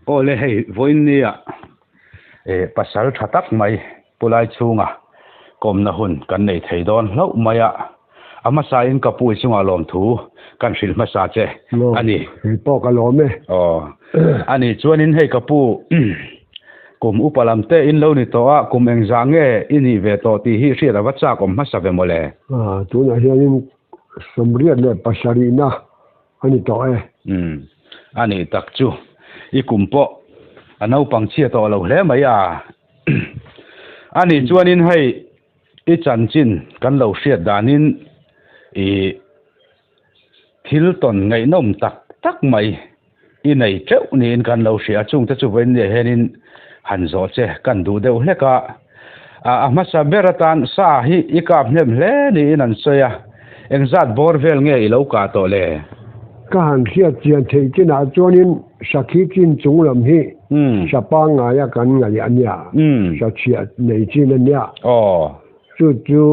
Aw le hei vawiin nia eh pasal tha tak mai Pu Laichhunga kawmna hun kan nei thei dawn hlauh mai a, a hmasain ka pu i chungah lawmthu kan hrilh hmasa che a ni. Kei pawh ka lawm e. Aw a ni chuanin hei ka pu kum upa lam te in lo ni tawh a, kum engzah nge i nih ve tawh tih hi hriat a va chak awm hmasa ve mawle. Tunah hianin 87na a ni tawh e. Umm, a nih tak chu. I kum pawh a naupang chhia tawh lo hle mai a. A nih chuanin hei i chanchin kan lo hriat danin i thil tawn ngaihnawm tak tak mai i nei teuh niin kan lo hria a, chungte chu vawiin nia hianin han zawh che kan duh deuh hlek a. A hmasa ber atan sa hi i kap hnem hle niin an sawi a, engzat bawr vel nge i lo kah tawh le? Ka han hriat chian theih chinah chuanin sakhi chin chung lam hi sa pangngaia kan ngaih a nia, sa chhiah nei chin a nia. Chu chu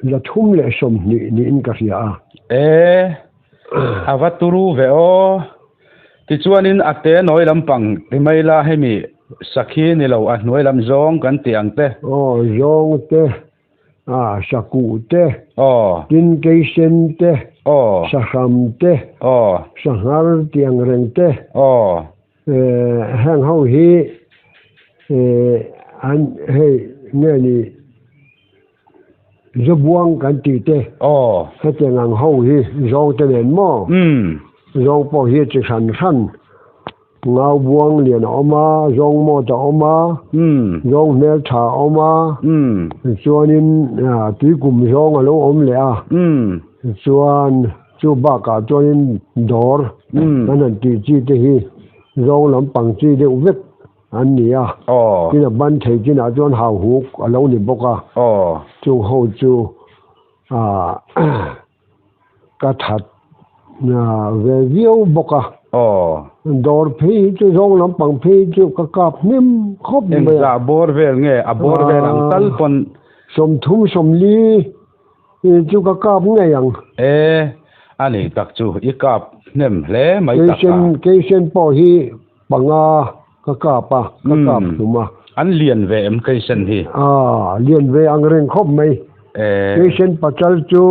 320 niin ka hria a. E, a va turu ve aw. Tichuanin a te nawi lampang ti mai la hemi sakhi ni lo a hnuai lam zawng kan tih ang te. Aw zawng te, a sakuh te, Aw. tinkeisen te, Aw. sahram te, Aw. sanghar tih ang reng te. Aw. Heng ho hi an hei nge ni Zabuang kan tih te. Aw. Hetiang ang ho hi zawng te nen maw? Umm. Zawng pawh hi chi hran hran. Ngau buang lian a awm a, zawng mawt a awm a, Umm. zawng hmel tha a awm a. Umm. Chuanin tuikum zawng a lo awm leh a. Umm. Chuan chu bakah chuanin dawr kan han tih chi te hi zawng lampang chi deuh vek. An ni a. Aw. Tin a ban thei chinah chuan hau huk a lo ni bawk a. Aw. Chung ho chu ah ka that ve viau bawk a. Aw. Dawr phei hi chu zawng lampang phei hi chu ka kap hnem khawp mai a. Engzah bawr vel nge a bawr vel ang tal pawn. 30 40 chu ka kap ngei ang. E, a ni tak chu i kap hnem hle mai tak a. Keisen keisen pawh hi Panga ka kap a, ka kap hlum a. An lian ve em Keisen hi? Aa, lian ve ang reng khawp mai. Keisen pachal chu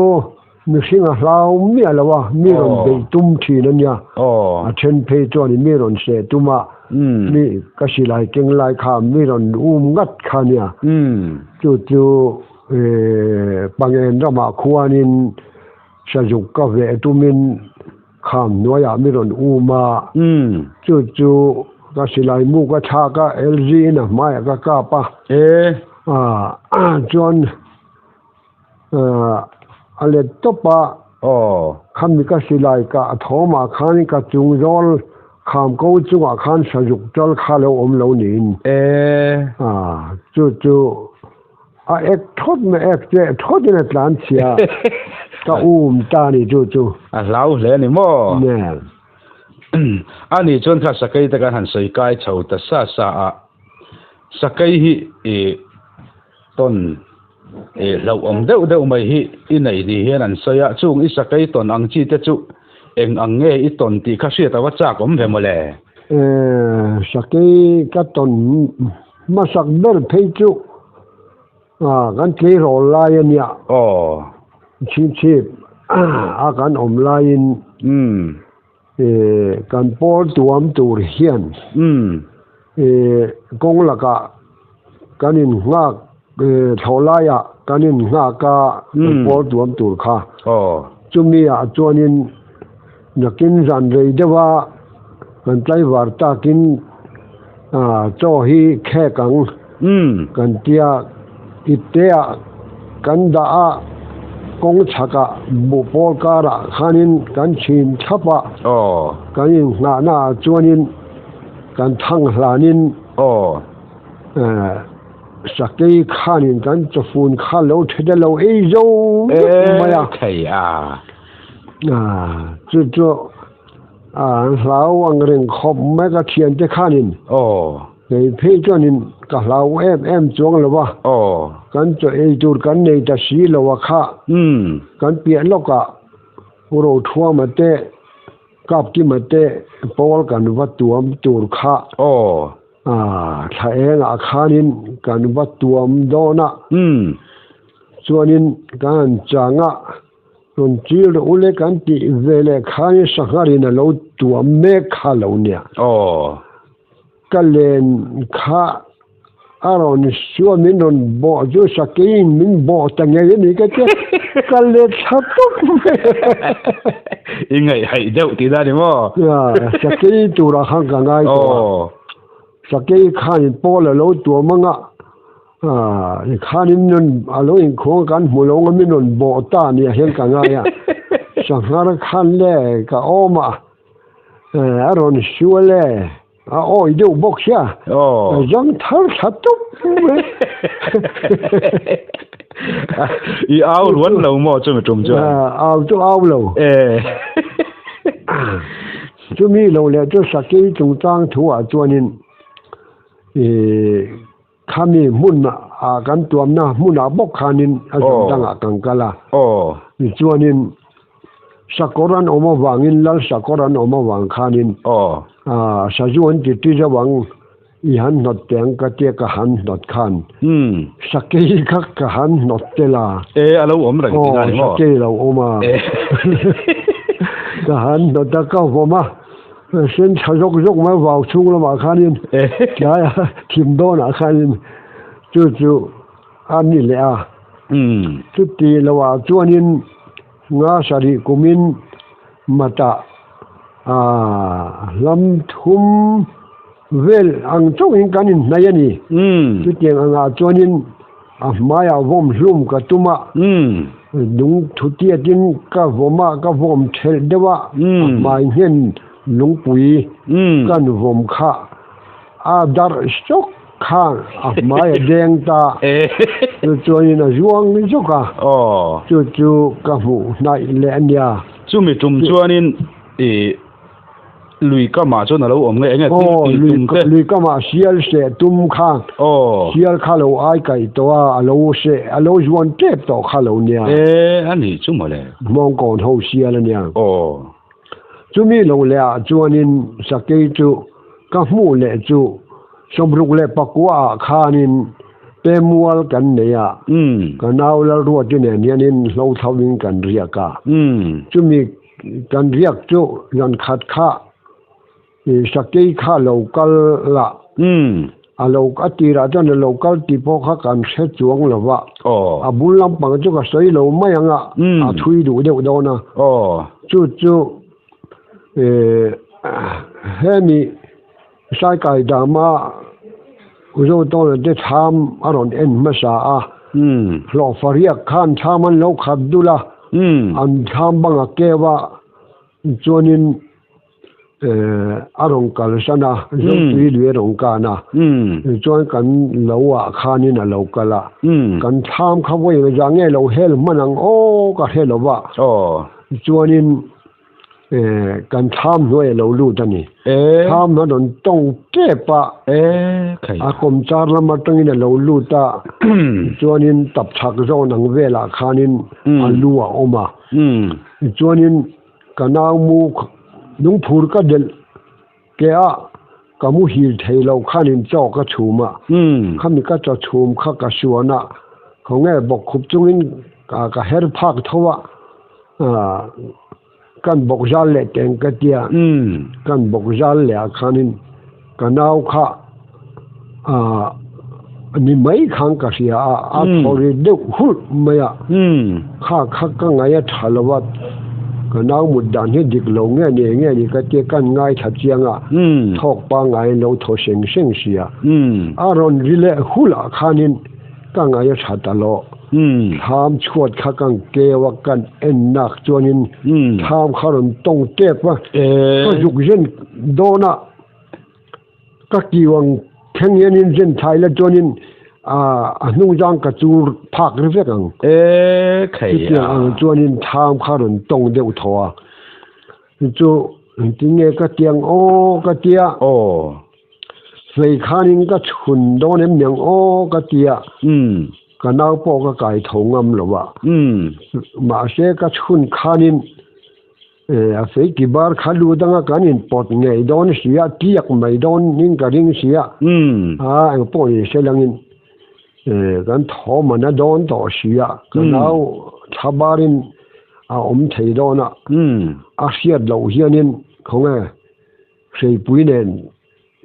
mihring a hlau miah lo a, mi rawn beih tum thin a nia. A then phei chuan mi rawn seh tum a, mi ka silai keng lai kha mi rawn um ngat kha nia. Chu chu Pangen ramah khuanin sazuk ka veh tumin Kham hnuaiah mi rawn um a, chu chu ka silai mu ka thlak a, LG in a hmaiah ka kap a. Chuan a let tawp a, khami ka silai kah thawmah khan ka chung zawl kham ko chungah khan sazuk tal kha lo awm lo niin. Chu chu. A ek thawt mai, ek che thawt in a tlan chhia. Ka um ta ni chu chu. A hlau hle a ni maw? Ne. A nih chuan kha sakei te kan han sawi kai chho ta sa sa a. Sakei hi i tawn i hlauhawm deuh deuh mai hi i nei ni hian an sawi a. Chung i sakei tawn ang chi te chu eng ang nge i tawn tih kha hriat a va chak awm ve mawle? Sakei ka tawn Hmasak ber phei chu kan tleirawl lai a nia. Aw. Chhipchhip a kan awm laiin kan pawl tuam tur hian kawng lakah kan innghak thlawh laiah kan innghak a kan pawl tuam tur kha. Aw. Chumi ah chuanin nakin zan rei deuh a kan tlaivar takin Chaw hi khek ang kan tia ipte ah kan dah a, kawng chhakah buh pawl karah khanin kan chhin thlap a, kan inngahna ah chuanin kan thang hlanin sakei khanin kan chawfun kha lo the lo ei zo vek mai a. Chu chu. An hlau ang reng khawp mai ka thiante khanin. Aw. Kei phei chuanin ka hlau em em chuang lo a. Aw. Kan chaw ei tur kan nei ta si lo a kha. Umm. Kan piah lawkah Pu Rothuama te Kapkima te pawl kan va tuam tur kha. Aw. Thla engah khanin kan va tuam dawn a. Chuanin kan han chang a, rawn chil rawh u le kan tih veleh khanin sangharin a lo tuam mek kha lo nia. Aw. Ka len kha a rawn suah min rawn bawh chu sakeiin min bawh ta ngei a ni ka tia ka let thla tawp mai. I ngaihhaih deuh tih na ni maw? Sakei turah khan ka ngai tawh a. Sakei khanin pawl a lo tuam anga khanin rawn a lo inkhawng a kan hmu lo anga min rawn bawh ta nia hian ka ngai a. Sanghar khan le ka awm a. A rawn sual e, a awi deuh bawk sia, a zang thar thla tup mai. I au ruan lo maw chumi tum chuan? Au chu au lo. Chumi lo leh chu sakei chungchang thu ah chuanin khami hmun ah kan tuamna hmunah bawk khanin a zan dangah kan kal a. Tichuanin sakawr an awm avangin lal sakawr an awm avang khanin sazu an ti ti deuh ang i han hnawt teh ang ka tia ka han hnawt khan sakei kha ka han hnawt tel a. E a lo awm reng tih na ni maw? Sakei a lo awm a. Ka han hnawt a ka vawm a. Sen tha zawk zawk mai vau chhung lamah khanin tlaia thim dawnah khanin chu chu a ni leh a. Chuti lohah chuanin nga sarih kumin mata hlam thum vel ang chauhin kan inhnaih a ni. Chutiang angah chuanin a hmaiah vawm hlum ka tum a, lung thutiatin ka vawm a, ka vawm thelh deuh a, a hmai nghen lungpui kan vawm kha a darh sawk kha a hmai a deng ta, chu chuanin a zuang zawk a, chu chu ka hmuh hnaih leh a nia. Chumi tum chuanin ih. Lui kamah chuan a lo awm nge eng nge thil tih tum te? Lui kamah sial seh tum kha. Sial kha lo ai kaih tawh a, a lo seh, a lo zuan tep tawh kha lo nia. E, a nih chu mawle. Hmawngkawn ho sial a nia. Chumi lo leh ah chuanin sakei chu ka hmuh leh chu 64 ah khanin Pemual kan nei a, ka nau Lalruati nen hianin hlo tho in kan riak a. Chumi Kan riak chu zan khat kha sakei kha lo kal la, a lo a tirah chuan a lo kal tih pawh kha kan hre chuang lo va, a bul lampang chu ka sawi lo mai ang a, a thui duh deuh dawn a, chu chu hemi Saikai dama Zotawna te thlam a rawn en hmasa a, hlawhfa riak khan thlam an lo khat dul a, an thlam bang a keu a, chuanin a rawn kalsan a, Zotui lui a rawn kan a, chuan kan lo ah khanin a lo kal a, kan thlam kha vawi engzah nge lo hel hman ang aw ka hre lo va, chuanin. Kan thlam hnuai a lo lut a ni. Thlam a rawn tawng tep a, a kawmchar lam atangin a lo lut a, chuanin tapchhak zawn ang velah khanin a lu a awm a. Chuanin ka nau mu lungphur ka delh ke a, ka muhil thei lo khanin chaw ka chhum a, khami ka chaw chhum kha ka suan a, khawnge bawkkhup chungin ka her phak tho a. Kan bawk zal leh teng ka tia, kan bawk zal leh ah khanin ka nau kha ni mai khan ka hria a, a thaw ri deuh hulh mai a, kha kha ka ngaih a tha lo a, ka nau mut dan hi dik lo nge ni nge ni ka tia kan ngaithla chiang a, thawk pangngai in lo thaw seng seng si a, a rawn ri leh hulh ah khanin Ka ngaih a tha ta lo. Thlam chhuat kha kan keu a, kan en nak chuanin thlam kha rawn tawng tep a. Ka zuk zen dawn a, ka kiu ang thleng hianin zen thai la chuanin a hnung zang ka chur phak ri vek ang. Chutiang ang chuanin thlam kha rawn tawng deuh thaw a. Chu engtin nge ka tiang aw ka tia. Hlei khanin ka chhun dawn em niang aw ka ti a, ka nau pawh ka kai tho ngam lo a, mahse ka chhun khanin A fei ki bar kha lu danga kan in pawt ngei dawn si a, tliak mai dawn in ka ring si a. A eng pawh ni se langin kan thawm a na dawn tawh si a, ka nau thla barin a awm thei dawn a, a hriat loh hianin khawnge hreipui nen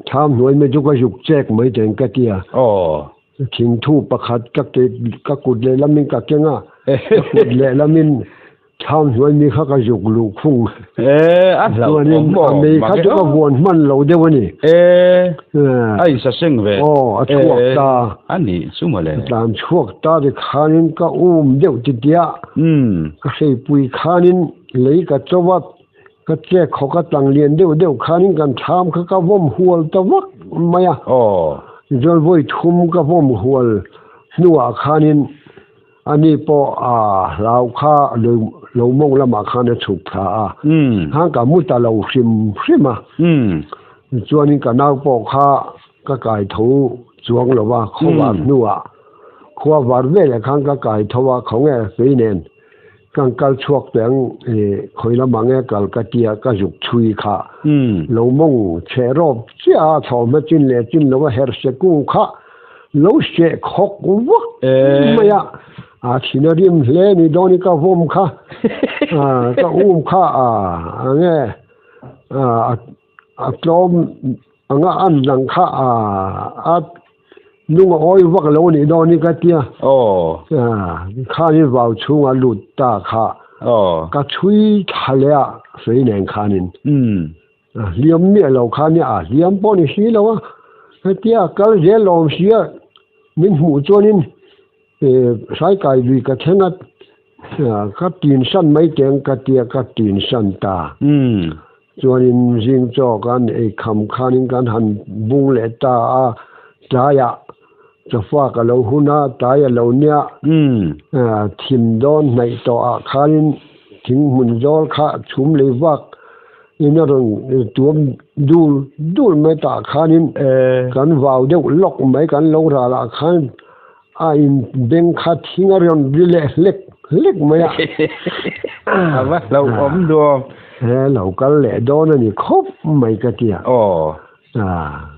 Thlam hnuai mai chu ka zuk chek mai teng ka ti a. Thingthu pakhat ka ke ka kut lehlamin ka keng a, ka kut lehlamin thlam hnuai mi kha ka zuk luh khung. Chuanin a mei kha chu ka vuan hman lo deuh a ni. A insaseng ve. Aw, a chhuak ta. A nih chu mawle. A tlan chhuak ta tikhanin ka um deuh titia. Ka hreipui khanin lei ka cho a. Ka chek khawk a tlang lian deuh deuh khanin kan thlam kha ka vawm hual ta vak mai a. Tichuan vawi thum ka vawm hual hnuah khanin ani pawh a hlau kha lo mawng lamah khan a chhuk thla a. Khan ka mu ta lo hrim hrim a. Tichuanin ka nau pawh kha ka kai tho chuang lo va, khawvar hnuah khua var veleh khan ka kai tho a, khawnge fei nen. Kan kal chhuak teh ang i khawi lamah nge kal ka tia ka zuk chhui kha lo mawng chhe rawp chiah a chhawm hma chin leh chin lo a her se kung kha lo seh khawk vak mai a, a thin a rim hle ni dawn i ka vawm kha ka um kha a nge a tlawm anga an lang kha a Nung a awi vak lo anih dawn hi ka tia. Khanin vau chhunga lut ta kha ka chhui thla leh a fei nen khanin. A hliam miah lo kha nia, a hliam pawh ni si lo a. Hetia kal zel awm si a, min hmuh chuanin Hrai kai lui ka thleng a, ka tin san mai teng ka tia ka tin san ta. Chuanin zing chaw kan ei kham khanin kan han bung leh ta a, tlaiah chawfa ka lo hun a, tlai a lo nia. Thim dawn hnaih tawhah khanin thing hmun zawl kha chhum lei vak in a rawn tuam dul dul mai tah khanin kan vau deuh lawk mai kan lo ralah khan A in beng kha thing a rawn ri leh hlek hlek mai a. A va hlauhawm duam. He lo kal leh dawn a ni khawp mai ka ti a. Aw.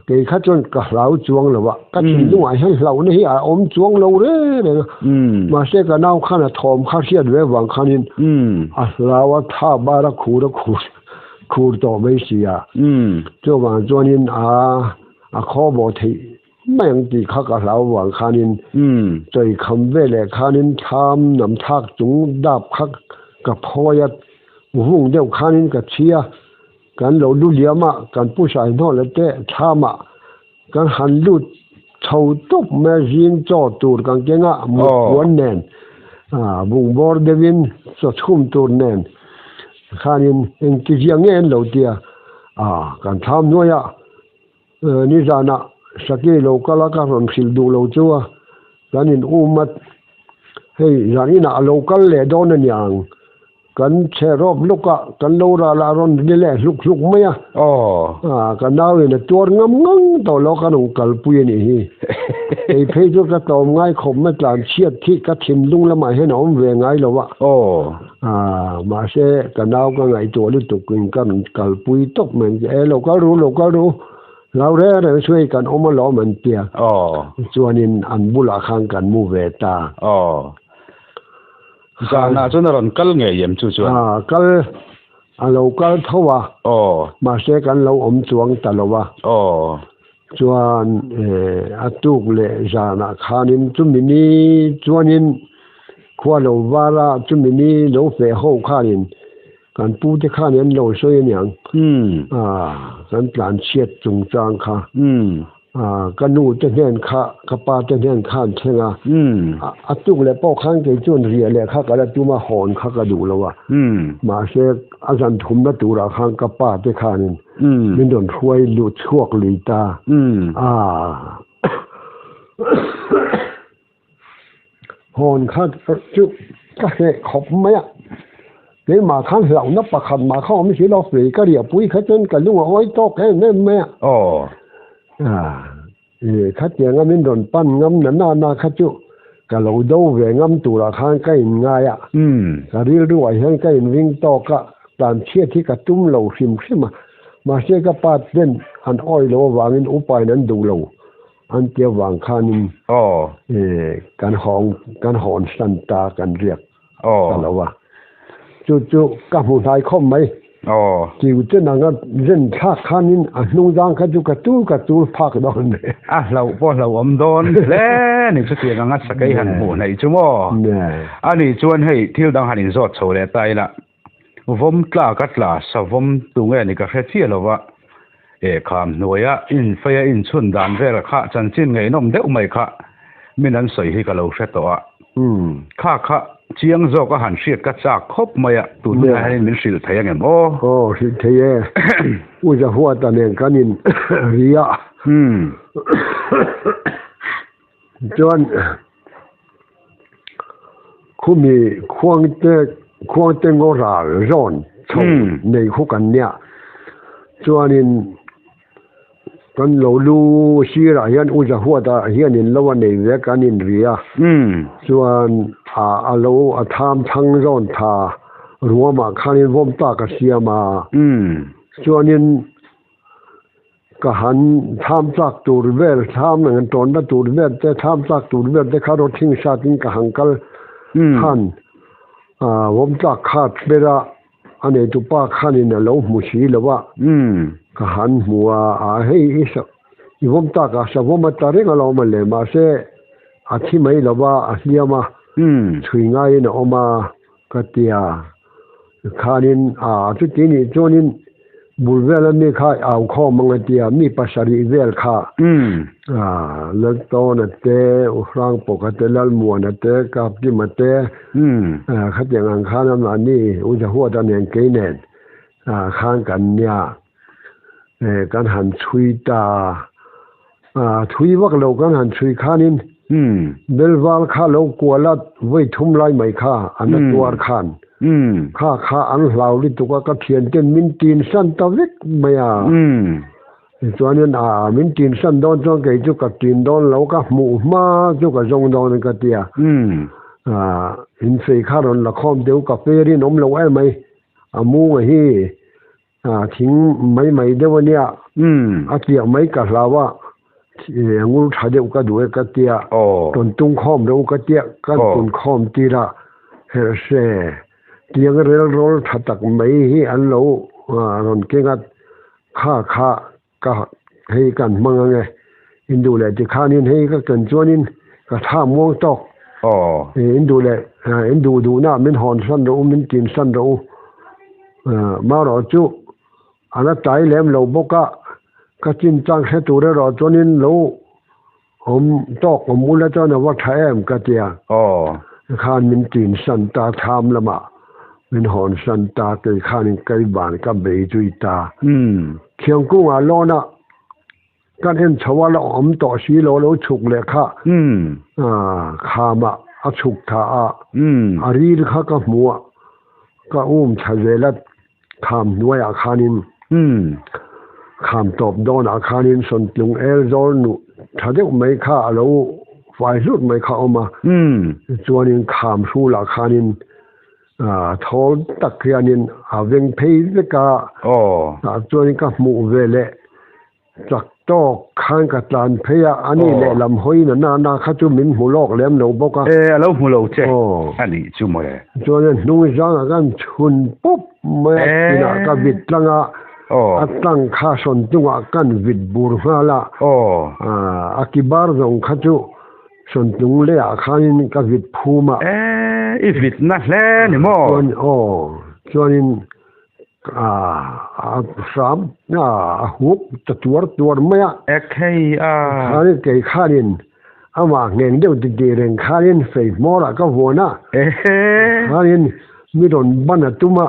Kei kha chuan ka hlau chuang lo a. Ka thinlungah hian hlauhna hi a awm chuang lo reng reng a. Mahse ka nau khan a thawm kha hriat ve vang khanin a hlau a tha bar a khur a khur khur tawh mai si a. Chuvang chuanin a a khaw bawh theih Mai ang tih kha ka hlau vang khanin chawi kham ve leh khanin thlam nam thlak chung dap kha ka phawi a, vung deuh khanin ka chhi a, kan lo lu liam a, kan pu sai hnawh leh te thlamah kan han lut chho tawp mai a, zing chaw tur kan keng a, mut puan nen bungbawr deuhin chaw chhum tur nen khanin engtizia nge an lo tia, kan thlam hnuai a. Nizanah Saki lo kal a, ka rawn hrilh duh lo chu a, kan in um a, hei zan inah a lo kal leh dawn a niang, kan chhe rawp luk a, kan lo ral a, a rawn ri leh hluk hluk mai a, ka nau in a tuar ngam ngang tawh lo, ka rawn kalpui a nih hi, kei phei chu ka tlawm ngai khawp mai, tlan chhiat khi ka thinlung lamah hian a awm ve ngai lo a. Mahse ka nau ka ngaihtuah lutuk in ka rawn kalpui tawp mai an ti e lo kal ru lo kal ru hlau reng reng chu hei kan awm alawm an tia chuanin an bulah khan kan mu ve ta. Zanah chuan a rawn kal ngei em chu chuan? Kal a lo kal tho a mahse kan lo awm chuang ta lo a. Chuan a tuk leh zanah khanin chumi ni chuanin khua lo var a, chumi ni lo feh ho khanin kan pute khanin an lo sawi aniang. Kan tlanchhiat chungchang kha ka nu te hnen kha ka pa te hnen kha an thleng a, a tuk leh pawh khan kei chuan riah leh kha ka la tum a, hawn kha ka duh lo a, mahse a zan thumna turah khan ka pa te khanin Min rawn hruai lut chhuak lui ta a. Hawn kha chu ka hreh khawp mai a. Keimah khan hlauhna pakhat mah kha awm si lo, fei ka riahpui kha chuan ka lung a awi tawk em em mai a. Khatianga min rawn pan ngam na na na kha chu ka lo do ve ngam turah khan ka inngai a. Ka rilruah hian ka inring tawk a. Tlan chhiat hi ka tum lo hrim hrim a, mahse ka pa ten an awi lo avangin upain an duh lo an ti avang khanin kan hawng kan hawn hran ta kan riak ta lo a. Chu chu ka hmu hnai khawp mai. Tiu ten anga zen thlak khanin a hnung zang kha chu ka tul ka tul phak dawn mai. A hlauh pawh hlauhawm dawn hle ni chutiang anga sakei han hmuh hnaih chu maw? A nih chuan hei thil dang han inzawt chho leh ta ila. Vawm tla ka tla savawm tu nge ni ka hre chiah lo va, eh kham hnuaia infeia inchhun dan vel kha chanchin ngaihnawm deuh mai kha min an sawi hi ka lo hre tawh a. Kha kha chiang zawk a han hriat ka chak khawp mai a, tun hunah hianin min hrilh thei angem aw? Aw, hrilh thei e. U Zahuata nen kan in ri a. Chuan khumi khuangte khuangte ngaw ral zawn chho nei khu kan nia chuanin kan lo lu sirah hian u Zahuata hianin lo a nei ve kan inri a chuan ah a lo a tham thlang zawn tha ruamah khanin vawm tak a siam a chuanin Ka han thlam chak tur vel, thlam eng tawnna tur vel te, thlam chak tur vel te kha rawthing hratin ka han kal khan vawm tlak khat ber a, a neitupa khanin a lo hmu si lo a, ka han hmu a, a hei i i vawm tlak a savawm a tla reng alawm a le, mahse a thi mai lo va, a hliam a, chhui ngaiin a awm a. Ka ti a, khanin a chuti nih chuanin bul vela mi kha au khawm ang a ti a, mi pasarih vel kha Laltawna te, Uhrangpawka te, Lalmuana te, Kapkima te, khatiang ang khan amahni U Zahuata nen kei nen khan kan nia, kan han chhui ta a, thui vak lo kan han chhui khanin Belval kha lo kual a vawi thum lai mai kha an a tuar khan kha kha an hlau lutuk a ka thianten min tin san ta vek mai a, tichuanin a min tin san dawn chuan kei chu ka tin dawn lo ka hmuh hma chu ka zawng dawn ka ti a, infei kha rawn la khawm deuh ka ferin awm lo em mai a munga hi. Thing mai mai deuh a nia, a tliak mai ka hlau a, ngur tha deuh ka duh e ka tia, tawn tung khawm deuh ka tia, ka tun khawm tir a, herhse tiang rel rawl tha tak mai hi an lo rawn keng a, kha kha ka hei kan hmang ang e, in duh leh tikhanin hei ka ken chuanin ka tha muang tawk, in duh leh in duh duhna min hawn san rawh u, min tin san rawh u, marawh chu a la tlai lem lo bawk a, ka chin chang hre tur erawh chuanin lo awm tawk awm ula chuan a va tha em ka ti a, khan min tin san ta tham lamah min hawn san ta kei khanin kei ban ka bei zui ta. Khiang kungah lawn a kan en chho a la awm tawh si lo lo chhuk leh kha khamah a chhuk tha a, a ril kha ka hmu a, ka um tha zel a kham hnuaiah khanin kham tawp dawnah khanin sawntlung el zawl nuh tha deuh mai kha a lo fai hlut mai kha a awm a, tichuanin kham hrulah khanin thawl tak hianin a veng phei vek a, tah chuanin ka hmuh ve leh Chak tawk khan ka tlan phei a, a ni lehlam hawiin a nana kha chu min hmu lawk lem lo bawk a. E, a lo hmu lo che a nih chu maw le. Chuan a hnung zangah khan chhun pup mai a, inah ka vit tlang a, a tlang kha sawn chungah kan vit bur nghal a, a ki bar zawng kha chu sawn chung lehah khanin ka vit phum a. E, i vitna hle ni maw? Chuan aw, chuanin A hram a hup ta tuar tuar mai a. Ek hei a. Khanin kei khanin amah ngheng deuh ti tih reng khanin fei hmawrah ka vuan a. Khanin mi rawn ban a tum a,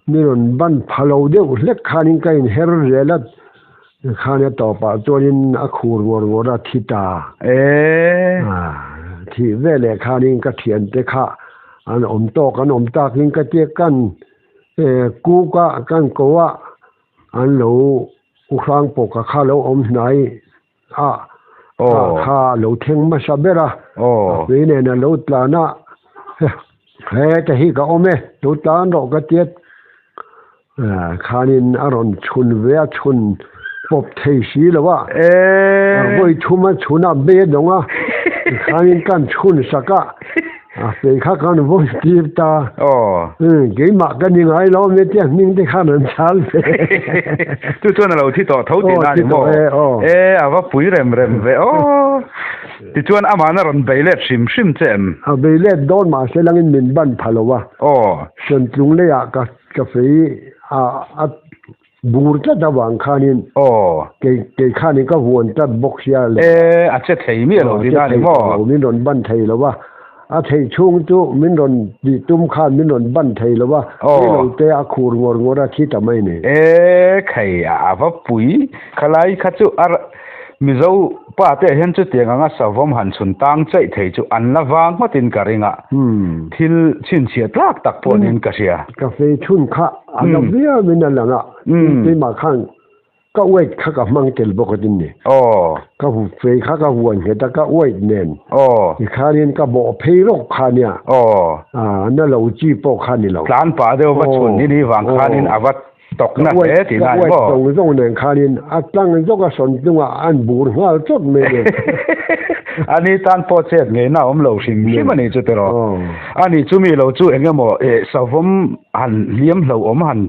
mi rawn ban pha lo deuh hlek khanin ka inher zel a, khan a tawpah chuanin a khur ngawr ngawr a thi ta. Thih veleh khanin ka thiante kha an awm tawk an awm takin ka tia kan Kuk a kan ko a an lo u hrang pawh ka kha lo awm hnai a kha kha a lo thleng hmasa ber a a pui nen a lo tlan a he ta hi ka awm e lo tlan rawh ka tiat. Khanin a rawn chhun ve a, chhun pawp thei si lo a. Vawi thum a chhun a, bei a dawng a, khanin kan chhun sak a, a fei kha kan vawi tir ta. Keimah ka ni ngai lo nia tia hming te khan an chal ve. Chu chuan a lo thi tawh tho tih na a ni maw? E, a va pui rem rem ve aw. Tichuan amahna rawn bei let hrim hrim che em? A bei let dawn mahse langin min ban pha lo a. Hrantlung leiah ka Ka fei a a bur tlat avang khanin kei kei khanin ka vuan tlat bawk sia le. E, a che thei miah lo tih a ni maw? Min rawn ban thei lo a, a theih chhung chu min rawn tih tum khan min rawn ban thei lo a, ni lo te a khur ngawr ngawr a thi ta mai ni. E, khei a va pui khalai kha chu a Mizo pa te hian chutiang anga savawm han chhun tang chaih thei chu an la vang ngawtin ka ring a, thil chhinchhiah tlak tak pawh niin ka hria. Ka fei chhun kha a la viau in a lang a, keimah khan ka weight kha ka hmang tel bawk a tin ni. Ka fei kha ka vuan nghet a, ka weight nen tikhanin ka bawh phei rawk kha nia, na lo chi pawh kha ni lo. Tlan pah deuh va chhun ni ni vang khanin a va Tawkna hle tih na ni maw? Zawng zawng nen khanin a tlang zawk a sawn chungah an bur nghal chawt mai le. Ani tan pawh chet ngeina a awm lo hrim hrim a nih chu tiraw? Ani chu mi lo chu eng emaw eh savawm han hliam hlo awm han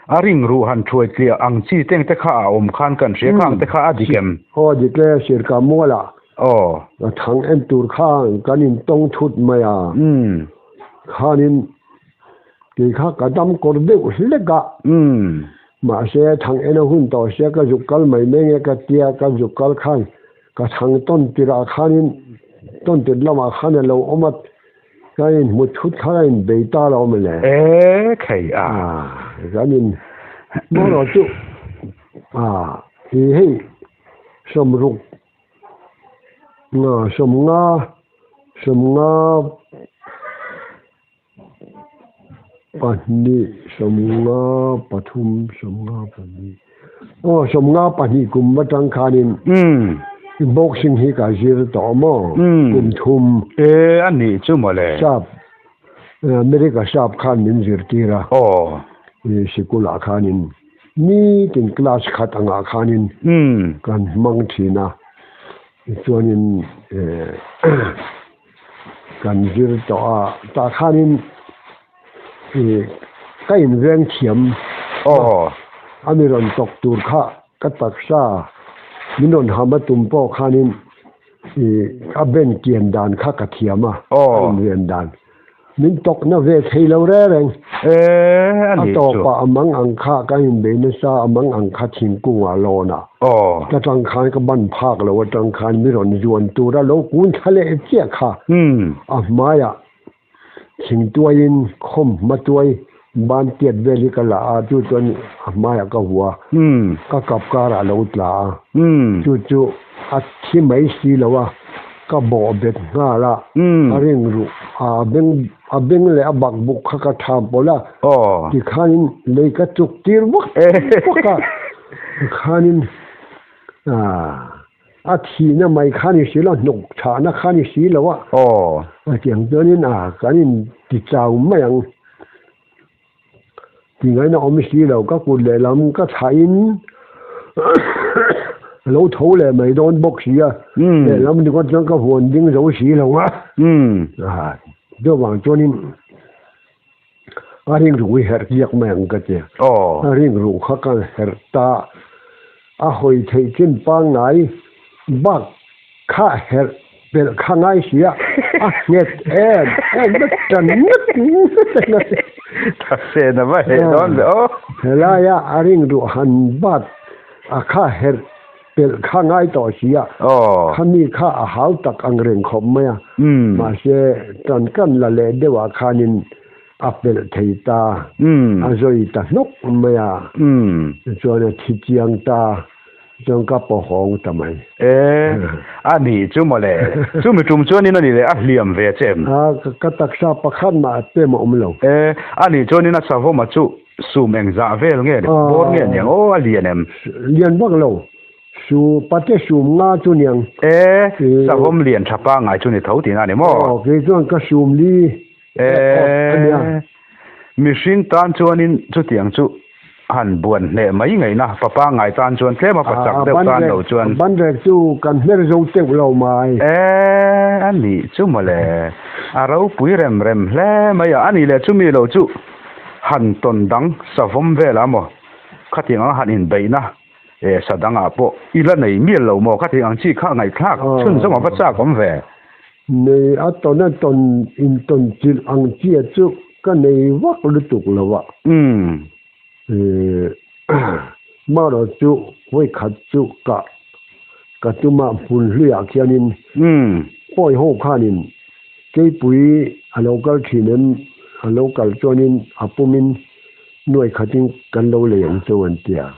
a ring ruh han thuai tliah ang chi teng te kha a awm khan kan hria khang te kha a dik em? Aw dik e, sirka mualah a thang en tur khan kan intawng thut mai a, khanin Kei kha ka dam kawr deuh hlek a. Mahse, thang en a hun tawh sia ka zuk kal mai mai nge ka tia, ka zuk kal khan ka thang tawn tirh ah khanin tawn tirh lamah khan a lo awm a, ka inhmu thut kha ka inbei ta lo mawle. E khei a. Kan in hmawrawh chu a i hei sawmruk nga sawmnga sawmnga. Pahnih sawmnga pathum sawmnga pahnih aw sawmnga pahnih kum atang khanin boxing hi ka zir tawh maw kum thum e a nih chu mawle sap America sap khan min zirtir a aw sikul ah khanin nitin class khat angah khanin kan hmang thin a tichuanin Kan zir tawh a, tah khanin ih ka inveng thiam a mi rawn tawk tur kha ka taksa min rawn ham a tum pawh khanin ih a ben kian dan kha ka thiam a, ka inven dan. Min tawk na ve thei lo reng reng. A tawpah a mang ang kha ka inbei nasa, a mang ang kha thingkungah lawn a. Ka tang khan ka ban phak lo atang khan mi rawn zuan tura lo kun thla leh chiah kha a hmaiah thingtuaiin khawm hma tuai ban tiat vel hi ka la a, chu chuan a hmaiah ka hua, ka kap karah a lo tla a, chu chu a thi mai si lo a, ka bawh bet nghal a, a ring ruh a beng a beng leh a bakbuk kha ka tham pawlh a, tikhanin lei ka chuk tir vak vak a. Khanin a thihna mai kha ni si lo, hnawk chhahna kha ni si lo a. A tiang chuanin a kan in ti chau mai ang. Ti ngaihna awm si lo, ka kut lehlam ka chhahin a lo tho leh mai dawn bawk si a. Lehlam ringawt chuan ka huan ding zo si lo a. Chuvang chuanin. A ring ruh hi herh kiak mai ang ka ti. A ring ruh kha ka herh ta. A hawi theih chin pangngai bak kha herh pelh kha ngai si a, a nghet em em vek tan ngat ngat a ni. Thasena va heh dawn ve aw. Helaia a ring ruh han bat a kha herh pelh kha ngai tawh si a, khami kha a hau tak ang reng khawp mai a, mahse tan kan la leh deuh ah khanin a pelh thei ta, a zawi ta hnawk mai a, chuan a thi chiang ta, chuan ka pawhawng ta mai. E, a nih chu mawle, chumi tum chuanin a nih leh a hliam ve che em? A, ka taksa pakhat mah pem a awm lo. E, a nih chuanin a savawm a chu Sum engzah vel nge ni? Bawr nge niang? Aw a lian em? Lian vak lo. Su pate sum nga chu niang. E, savawm lian tha pangngai chu ni tho tihna a ni maw? Aw, kei chuan ka sum li a nia. Mihring tan chuanin chutiang chu han buan hneh mai ngaihna pa pangngai tan chuan tlema pa chak deuh tan lo chuan. Banrek chu kan hmer zo teuh lo mai. E, a nih chu mawle. A ropui rem rem hle mai a, a nih leh chumi lo chu han tawn dang savawm velah maw khatiang anga han inbeihna e sa dangah pawh i la nei mial lo maw khatiang ang chi kha ngaihthlak chhunzawm a va chak awm ve. Nei a tawn a tawn intawn chilh ang chia chu ka nei vak lutuk lo a. Marawh chu vawikhat chu ka ka tuma hmun hluiah khianin pawi ho khanin keipui a lo kal thin em a lo kal chuanin a pumin Nuai khatin kan lo lei ang cheu an ti a.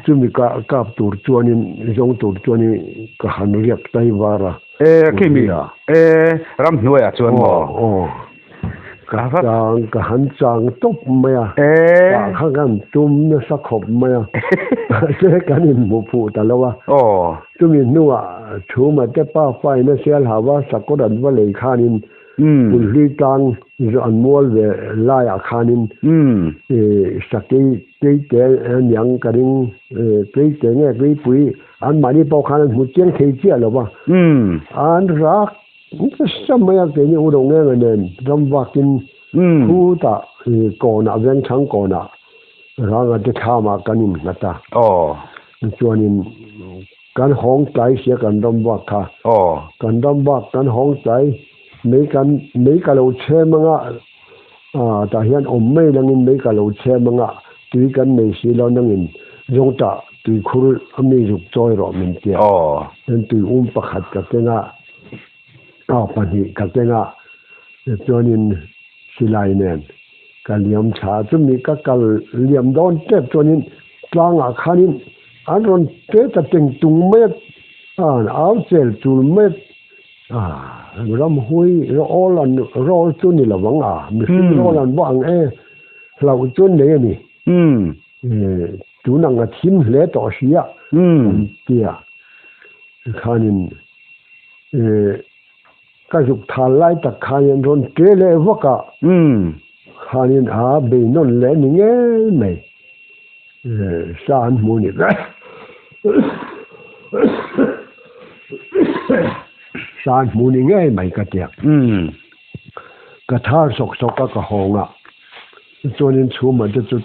Chumi ka kap tur chuanin zawng tur chuanin ka han riak tai var a. E khimi e ramhnuaiah chuan maw? Aw ka chang ka han chang tawp mai a. Tah kha kan tum nasa khawp mai a. Mahse kan inhmu phuh ta lo a. Chumi hnuah Chhuma te pa faina sial hau a sakawr an va lei khanin Hmunhlui tlang an mual ve laiah khanin sakei keite aniang ka ring keite nge keipui anmahni pawh khan an hmu chiang thei chiah lo va. An rak nasa mai a keini u lo nge nge nen ram vakin khutah kawnah vengthlang kawnah ranga te thlamah kan innghat a. Chuanin Kan hawng tlai sia kan ram vak kha. Kan ram vak kan hawng tlai mei kan mei ka lo chhem anga ah tah hian awm mai langin mei ka lo chhem anga tui kan nei si lo nangin zawngtah tuikhur a mi zuk chawi rawh min tia. Chuan tui um pakhat ka keng a, ah pahnih ka keng a chuanin silai nen ka liam thla a, chumi ka kal liam dawn tep chuanin tlangah khanin an rawn te ta teng tung mai a, an au chel chul mai a, ramhui rawl an rawl chu ni lo ang a, mihring rawl an bawh ang e, hlauh chu an nei a ni. Tun ang a thim hle tawh si a, an ti a, tikhanin Ka zuk thal lai tak khanin rawn ṭe leh vak a, khanin a bei nawn leh ni ngei mai. Sa an hmu ni. Sa an hmu ni ngei mai ka tia. Ka thar sawk sawk a ka hawng a, chuanin chhuma te chu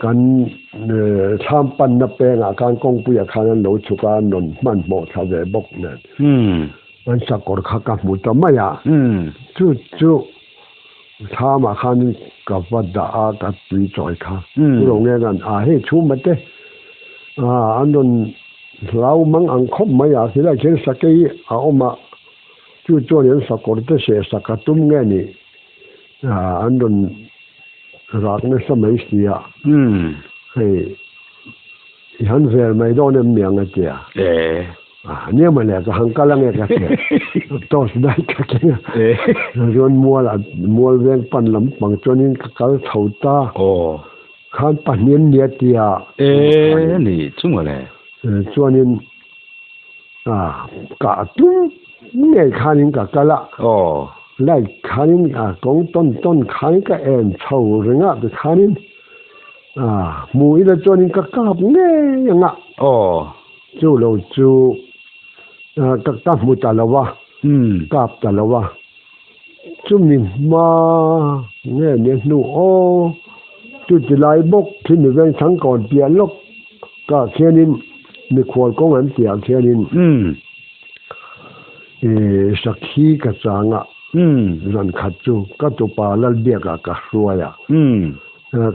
kan thlam panna pengah khan kawngpuiah khan an lo chhuk a, an rawn hmanhmawh thla ve bawk nen. An sakawr kha ka hmu ta mai a, chu chu thlamah khan ka va dah a, ka tui chawi kha. Chu lo nge kan a hei chhuma te an rawn hlau mang ang khawp mai a, khilai khian sakei a awm a, chu chuan an sakawr te seh sak a tum nge ni an rawn rak nasa mai si a, hei i han vel mai dawn em niang a tia. Nia mawle ka han kal ange ka tia. Torch light ka keng a. Chuan mual ah mual veng pan lam pang chuanin ka kal chho ta. Khan pahnih an nia tia. E ni chu mawle. Chuanin ka tum ngei khanin ka kal a. Light khanin kawng tawn tawn khanin ka en chho reng a tikhanin hmu ila chuanin ka kap ngei ang a. Chu lo chu ka ka hmu ta lo a, kap ta lo a. Chumi hma nge nia hnu aw, chu ti lai bawk khi mi veng changkawn piah lawk kah khianin mikhual kawng an tihah khianin sakhi ka chang a, zan khat chu ka tupa Lalbiakah ka hruai a,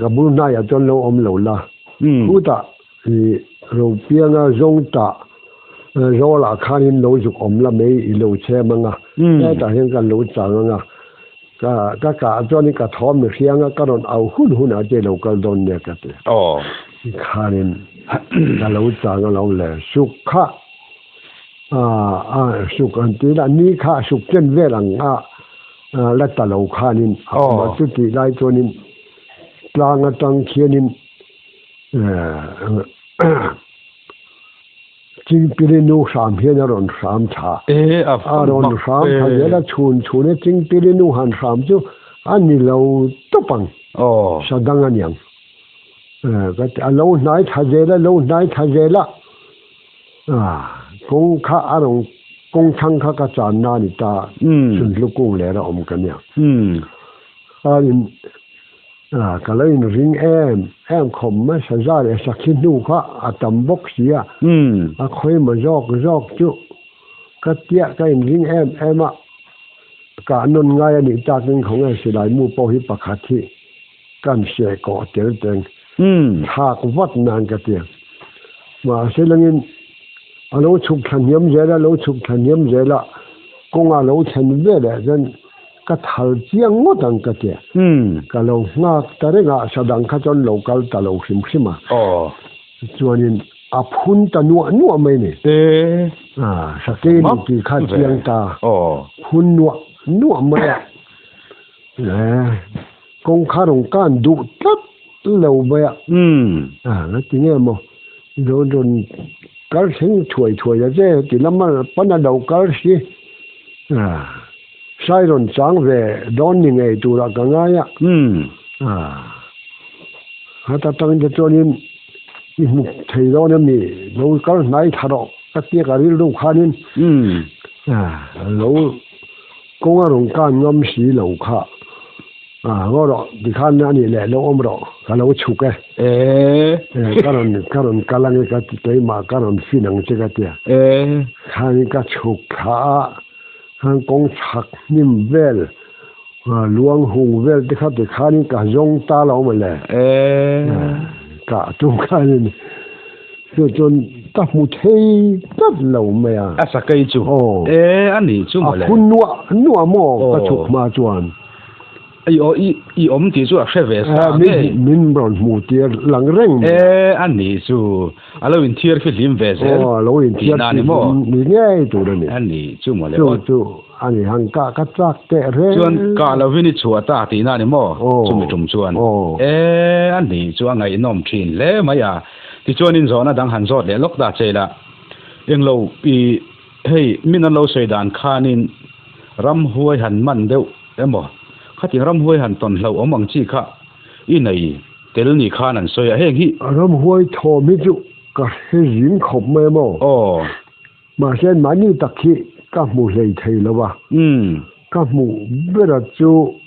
ka bul hnaiah chuan lo awm lo la, khutah I ropianga zawng tah zawlah khanin lo zuk awm la mai i lo chhem anga, hetah hian ka lo chang anga, ka ka kah chuanin ka thawm mi hrianga ka rawn au hun hunah che lo kal dawn nia ka ti. Khanin ka lo chang a lo le suk kha a suk an ti la ni kha suk chen vel ang a la ta lo khanin a awm a chutih lai chuanin tlang atang khianin Chingpili nu hram hian a rawn hram tha. A rawn hram tha zel a, chhun chhun e Chingpili nu han hram chu a ni lo tawp ang. Sa dang a niang. Ka ti a lo hnai thla zel a lo hnai thla zel a kawng kha a rawn kawng thlang kha ka chan na a ni ta sunhlu kung leh a awm ka nia. Chuanin ka lo inring em em khawp mai saza leh sakhi hnu kha a tam bawk si a a khawima zawk zawk chu ka tia ka inring em em a kah nawn ngai a nih takin khawnge silai mu pawh hi pakhat hi kan hre kawh tel teng thlak vat nan ka ti. Mahse langin a lo chhuk thla hniam zel a, lo chhuk thla hniam zel a, kawng a lo thlen ve leh chuan ka thal chiang ngawt ang ka ti. Ka lo nghak ta reng a, sadang kha chuan lo kal ta lo hrim hrim a. Chuanin a phun ta nuah nuah mai ni. Sakei ni tih kha chiang ta. Phun nuah nuah mai a. Kawng kha rawn kan duh tlat lo mai a. A ti nge maw? Rawn rawn kal thleng thuai thuai a che ti lama pan a lo kal si. Sai rawn chang ve dawn ni ngei turah ka ngai a. Heta tangin te chuanin i hmu thei dawn em ni? Lo kal hnai tha rawh ka tia ka rilru khanin lo. Kawng a rawn kan ngam si lo kha. A ngaw rawh tikhan a nih leh lo awm rawh ka lo chhuk e. Ka rawn ka rawn kal ange ka ti keimah ka rawn fin ang che ka tia. Khanin ka chhuk thla a khan kawng chhak hnim vel luang hung vel te kha tikhanin ka zawng ta lo mawle. Ka tum khanin. Chu chuan ka hmu thei tlat lo mai a. A sakei chu. Aw. E, a nih chu mawle. A phun nuah nuah maw ka chhuk hma chuan. I aw i i awm tih chu a hre ve sa nge. Min rawn hmu tir lang reng mai. E, a nih chu. A lo inthiar fihlim ve zel. Aw, a lo inthiar fihlim ni ngei tur a ni. A nih chu mawle. Chu chu a ni han kah ka chak teh reng. Chuan kah lovin i chhuah ta tihna a ni maw? Chumi tum chuan. E, a nih chu a ngaihnawm thin hle mai a. Tichuanin zawhna dang han zawt leh lawk ta che ila, englo i hei min an lo sawi dan khanin ramhuai han man deuh emaw, khatiang ramhuai han tawn hlauh awm ang chi kha i nei tel ni khan an sawi a, heng hi. Ramhuai thawm hi chu ka hre zing khawp mai maw? Aw. Mahse mahni tak hi ka hmu hlei thei lo a. Ka hmuh bera chu.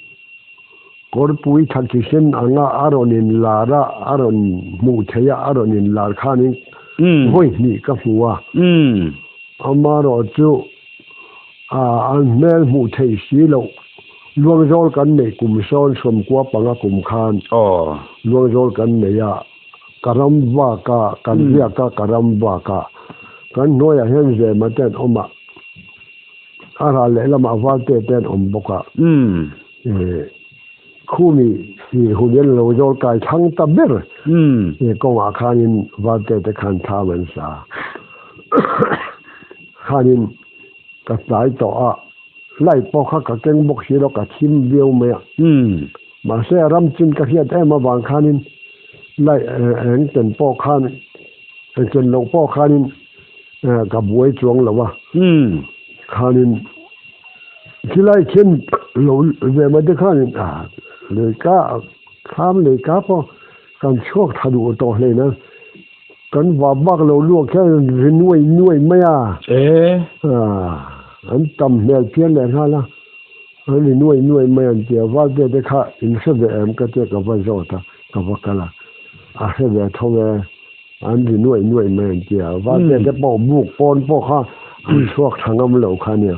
Kawrpui thakihlen anga a rawn inlar a, a rawn hmuh theih a, a rawn inlar khanin vawi hnih ka hmu a. Amaherawh chu an hmel hmuh theih si loh Luangzawl kan neih kum sawn sawmkua panga kum khan Luangzawl kan nei a, ka ram vak a, kan riak a, ka ram vak a. Kan hnuaiah hian Zema te an awm a. A ral lehlamah Valte te an awm bawk a. Khumi hun hian lo zawl kai thlang ta ber kawngah khanin Valte te khan thlam an sa. Khanin ka tlai tawh a, light pawh kha ka keng bawk si lo, ka thim viau mai a. Mahse a ram chin ka hriat em avang khanin light eng ken pawh khan eng ken loh pawh khanin Ka buai chuang lo a. Khanin khilai khian lo ve mai te khanin leika thlam leika pawh kan chhuak tha duh tawh hlein a, kan vap bak lo luak hian ri nuai nuai mai a. An tam hmel phian leh nghal a, an ri nuai nuai mai an ti a, Valte te kha in hre ve em ka tia ka va zawt a, ka va kal a, a hre ve tho e. An ri nuaih nuaih mai an ti a, Valte te pawh buk pawn pawh kha an chhuak tha ngam lo kha nia.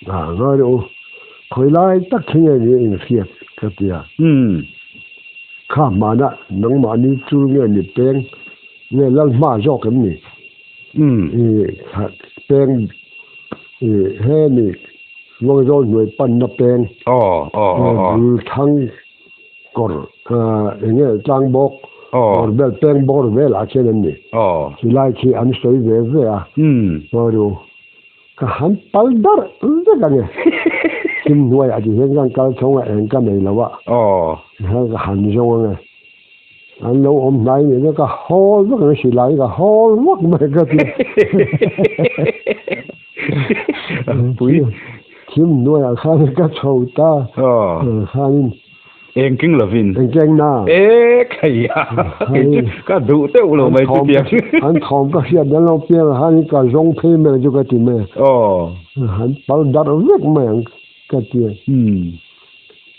A ngawi rawh u, khawi lai tak khi nge ni in hriat ka ti a. Kha hmana nangmahni chul nge ni peng nge lal hma zawk em ni? I peng i he ni Luangzawl hnuai panna peng bul thlang Kawr eng nge tlang bawk kawr vel peng bawr vel ah khian an ni. Chulai khi an sawi ve ve a. Ngawi ka han pal darh vek ang e. Thim hnuai ah ti hian kan kal chhawng a eng ka nei lo a. Tihian ka han zawng ang e. An lo awm hnai nih chu ka hawl vek ang e silai ka hawl vak mai ka ti. Thim hnuai ah khan ka chho ta. Khanin. Eng keng lovin. Eng keng na. E khai a. Kei chu ka duh deuh lo mai chu tiang. An thawm ka hriat dan lo piang han ka zawng phei mai chu ka ti mai. Aw. Han pal darh vek mai ang ka ti.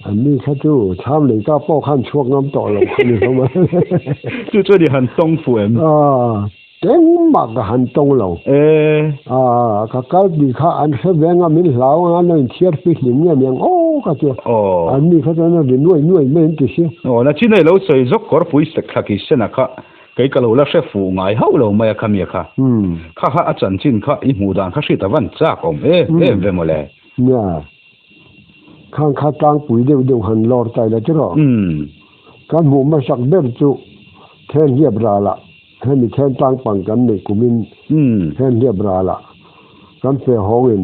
An ni kha chu thlam lei ka pawh khan chhuak ngam tawh lo kha ni hlawm a. Chu chuan i han tawng fuh em? Aw. Engmah ka han tawng lo. E. Aaa, ka kal tih kha an hre veng a, min hlau ang a, an lo inthiar fi hlim nge niang aw ka ti a. Aw. An ni kha chuan a ri nuai nuai mai an ti si. Aw, na chin a i lo sawi zawk kawrpui sek thla ki sena kha kei ka lo la hre fuh ngai hauh lo mai a kha mia kha. Kha kha a chanchin kha i hmuh dan kha hriat a van chak awm em em ve mawle. Nia. Khang kha tlangpui deuh deuh han lawr ta ila tiraw? Kan hmuh hmasak ber chu Thenhliap ralah hemi then tlangpang kan neih kumin Thenhliap ralah kan fe hawngin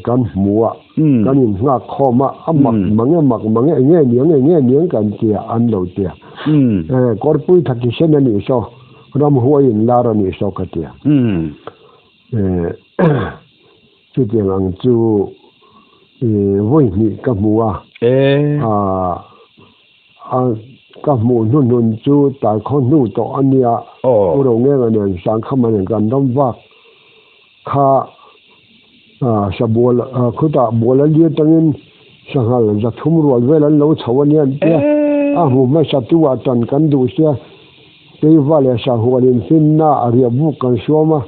kan hmu a, kan innghak khawm a, a mak mang e mak mang e enge niang enge niang kan tia an lo tia. Kawrpui thakisen a nih saw, ramhuai inlar a nih saw ka tia. Chutiang ang chu vawi hnih ka hmu a, ka hmuh hnuhnun chu taikhaw hnu tawh a nia, U Rongenga nen Sangkhama nen kan ram vak kha sabual khutah bual a lir tangin sanghal zathum rual vel an lo chho a nia an tia, a hmu hmasa tu ah tan kan duh sia. Keiva leh Sahuan in finna a riah buk kan suam a,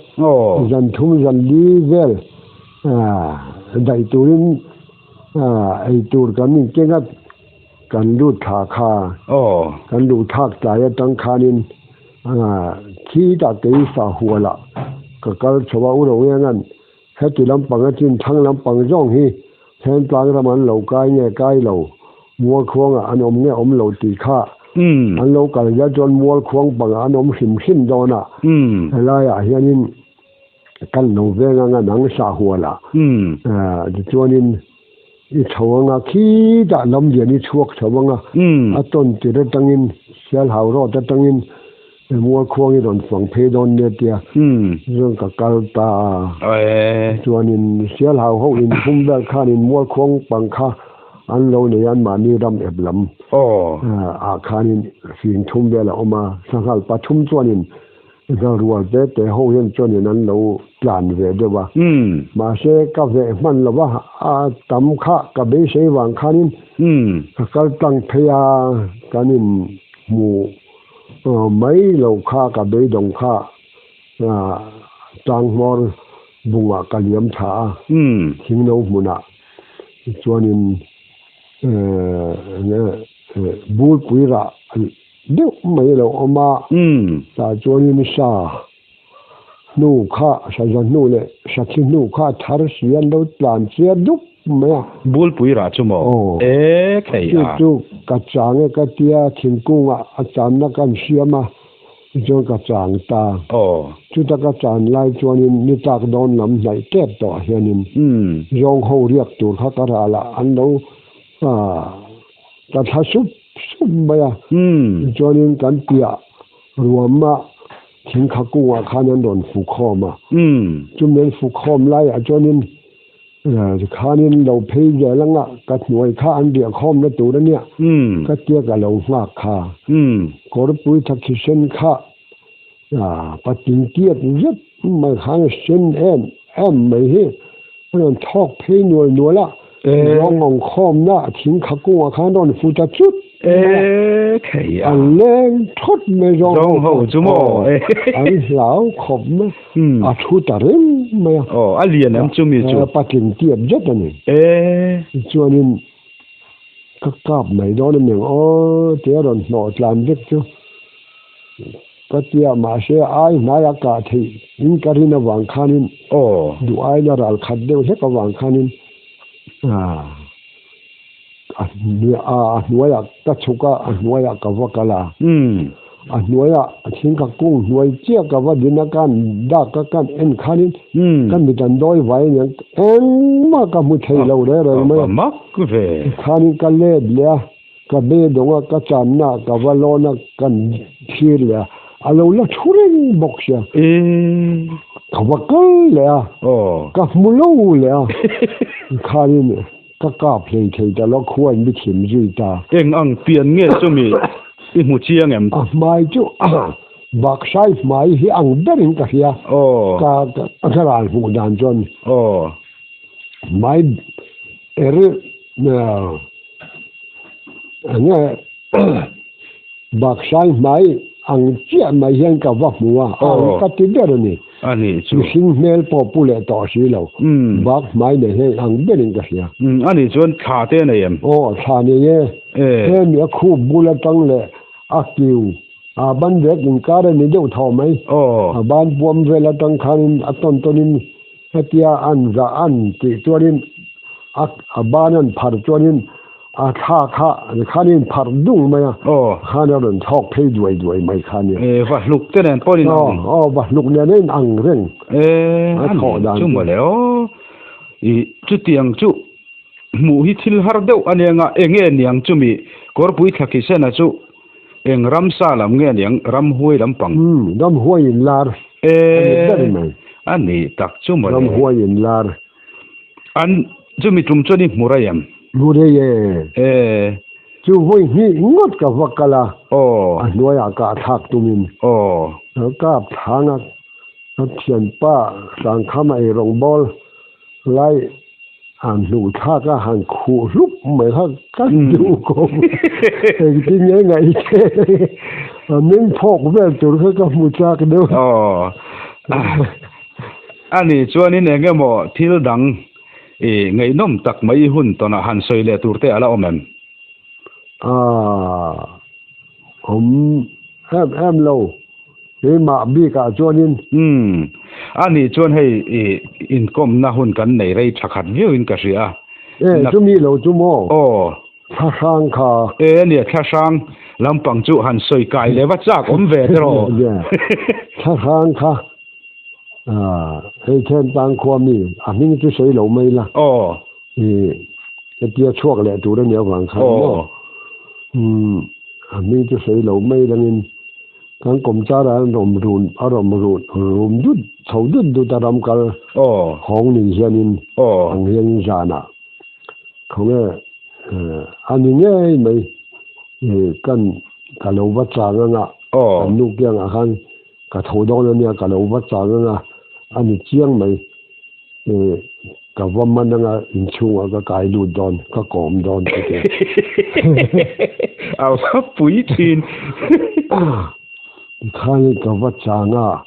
zan thum zan li vel daih turin ei tur kan inkeng a, kan lut thla kha, kan luh thlak tlai atang khanin khitah kei Sahualah ka kal chho a, U Rongenga'n Heti lampang a chin thlang lampang zawng hi Thentlang ram an lo kai nge kai lo, Mualkhuangah an awm nge awm lo tih kha an lo kal zel chuan Mualkhuang pangah an awm hrim hrim dawn a, helaiah hianin kan lo veng anga nang sah hual a, tichuanin i chho anga khitah lamlian i chhuak chho anga a tawn tir atangin Sialhau road atangin Mualkhuang i rawn fang phei dawn nia tia chuan ka kal ta a. Chuanin Sialhau ho inhum vel khanin Mualkhuang pang kha an lo nei a, anmahni ram ep lam ah khanin fing thum vel a awm a. Sanghal pathum chuanin Zalrual te te ho hian chuanin an lo tlan ve deuh a. Mahse ka veh hman lo va, a tam kha ka beisei vang khanin ka kal tlang phei a, kan inhmu Mai lo kha ka beidawng kha tlanghmawr bungah ka liam tha a, thingno hmunah chuanin bulpui rah deuh mai a lo awm a, tah chuanin sa hnu kha, saza hnu leh sakhi hnu kha a thar si an lo tlan chiar dup mai a. Bulpui rah chu maw? Aw. E thei a. Chu chu ka chang e ka tia thingkungah a channa kan siam a, tichuan ka chang ta. Aw. Chuta ka chan lai chuanin ni tlak dawn lam hnaih tep tawh hianin zawng ho riak tur kha ka ralah an lo ta thla sup sup mai a. Tichuanin kan piah ruamah Thingkha kungah khan an rawn fu khawm a. Chumi an fu khawm laiah chuanin khanin lo phei zel anga ka hnuai kha an riah khawmna tur a nia. Ka tia ka lo nghak kha. Kawrpui tha thisen kha patling tiat zet mai khan a sen em em mai hi a rawn thawk phei nual nual a. Zawng awng khawmna thingkha kungah khan rawn fu ta chut mai a. A leng thawt mai zawng ho chu maw? An hlau khawp mai. A thu ta reng mai a. Aw, a lian ang chu mi chu. Patling tiat zet a ni. Chuanin ka kap mai dawn a niang aw tia rawn hnawh tlan vek chu. Ka tia mahse ai hnaiah kah theih in ka rin avang khanin duh aina ral khat deuh hlek avang khanin a hnuaiah ka chhuk a, a hnuaiah ka va kal a. A hnuaiah thingkha kung hnuai chiah ka va din a, kan dak a kan en khanin ka mit an dawi vai aniang engmah ka hmu thei lo reng reng mai a. Tikhanin ka let leh a. Ka be dawng a, ka channa ah ka va lawn a, kan thlir leh a, a lo la thu reng bawk sia. Ka va kal leh a, ka hmu lo leh a, khanin. Ka kap hlei thei ta lo, khuain mi thim zui ta. Eng ang pian nge chumi i hmu chiang em? A hmai chu Baksai hmai hi ang berin ka hria. Ka ka ral hmuh dan chuan. Hmai er enge Baksai hmai ang chiah mai hian ka va hmu a, ang ka ti ber a ni. A nih chu. Mihring hmel pawh pu leh tawh si lo. Bak hmai nei hian ang berin ka hria. A nih chuan thla te a nei em? Aw, thla nei e. Hemi a khup bul atang leh a kiu, a ban vek inkar a ni deuh thaw mai. A ban puam vel atang khanin a tawn tawnin hetia an zah an tih chuanin A a ban an phar chuanin a thla kha khanin phar dung mai a, khan a rawn chhawk phei duai duai mai kha nia. E, va hluk te nen pawh in ang. Aw, aw, va hluk nen a in ang reng. E, a ni chu mawle aw. I chutiang chu hmuh hi thil har deuh a nia nga, enge niang chumi kawrpui thla khi sena chu eng ramsa lam nge niang, ramhuai lampang. Umm, ramhuai in lar a ni ber mai. E, a ni tak chu mawle. Ramhuai in lar. An chumi tum chuan i hmu rei em? Hmu rei e. E. Chu vawi hnih ngawt ka va kal a. Aw. A hnuaiah ka thlak tumin. Aw. Ka kap thlang a, ka thianpa Sangkhama eirawng bawl lai han hnuh thlak a, han khuh hlup mai kha ka duh kawp. Engtin nge ngaih che? A meng phawk vel tur kha ka hmu chak deuh. Aw. A nih chuanin eng emaw thil dang i ngaihnawm tak mai i hun tawnah han sawi leh tur te a la awm em? Aaa, awm em em lo, keimah bikah chuanin. Umm, a nih chuan hei i inkawmna hun kan nei rei tha khat viauin ka hria a. E, chumi lo chu maw? Aw. Thlahrang kha. E nia, thlahrang lampang chu han sawi kai leh va chak awm ve tiraw? Thlahrang kha. Hei then tang khua mi a hming chu sawi lo mai la. Aw. I hetia chhuak leh tur a nih avang khan maw. Umm a hming chu sawi lo mai langin kan kawmchar ah an rawm run a rawm run rum dut chho dut dut a ram kal hawng ni hianin ang hianin zanah khawnge a ni ngei mai kan ka lo va chang anga kan nu kiangah khan Ka tho dawn a nia, ka lo va chang anga a ni chiang mai. Ka va man anga inchhungah ka kai lut dawn, ka kawm dawn ka ti a. A va pui thin. Tikhanin ka va chang a,